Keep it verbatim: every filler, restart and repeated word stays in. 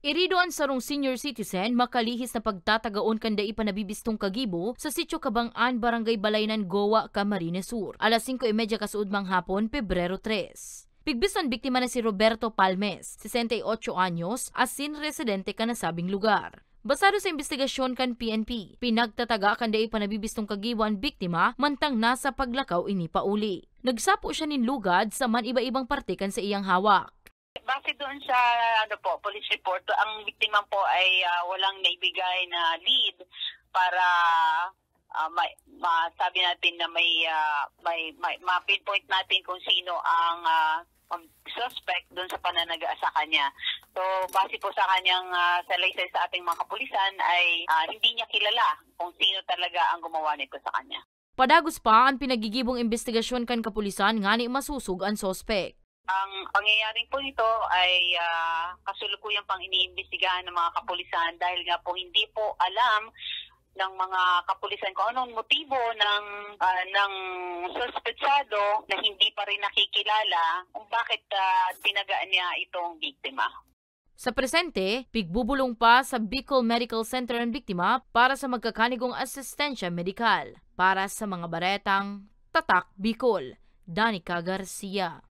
Irido an sarong senior citizen makalihis na pagtatagaon kan dai pa nabibistong kagibo sa Sitio Kabang-an, Barangay Balaynan, Goa, Camarines Sur, alas singko y media kasuodmang hapon, Pebrero tres. Pigbiston biktima na si Roberto Palmes, sesenta y ocho anyos, asin residente kan nasabing lugar. Basado sa imbestigasyon kan P N P, pinagtataga kan dai pa nabibistong kagibo an biktima mantang nasa paglakaw ini pauli. Nagsapo siya nin lugad sa man iba-ibang parte kan saiyang hawak. Base doon sa, ano po, police report, ang biktima po ay, ah, walang naibigay na lead para, ah, ma-, masabi natin na may, ah, may, may, ma-pinpoint natin kung sino ang, ah, ang suspect doon sa pananaga sa kanya. So, base po sa kanyang, ah, salaysay sa ating mga kapulisan ay, ah, hindi niya kilala kung sino talaga ang gumawa nito sa kanya. Padagos pa an pinagigibong imbestigasyon kan kapulisan ngani masosog an suspek. Ang pangyayari po nito ay, ah, kasalukuyan pang iniimbestigahan ng mga kapulisan dahil nga po hindi po alam ng mga kapulisan kung anong motibo ng, ah, ng suspetsado na hindi pa rin nakikilala kung bakit, ah, tinaga niya itong biktima. Sa presente, pigbubulong pa sa Bicol Medical Center an biktima para sa magkakanigong asistensya medikal. Para sa mga baretang Tatak Bicol, Danica Garcia.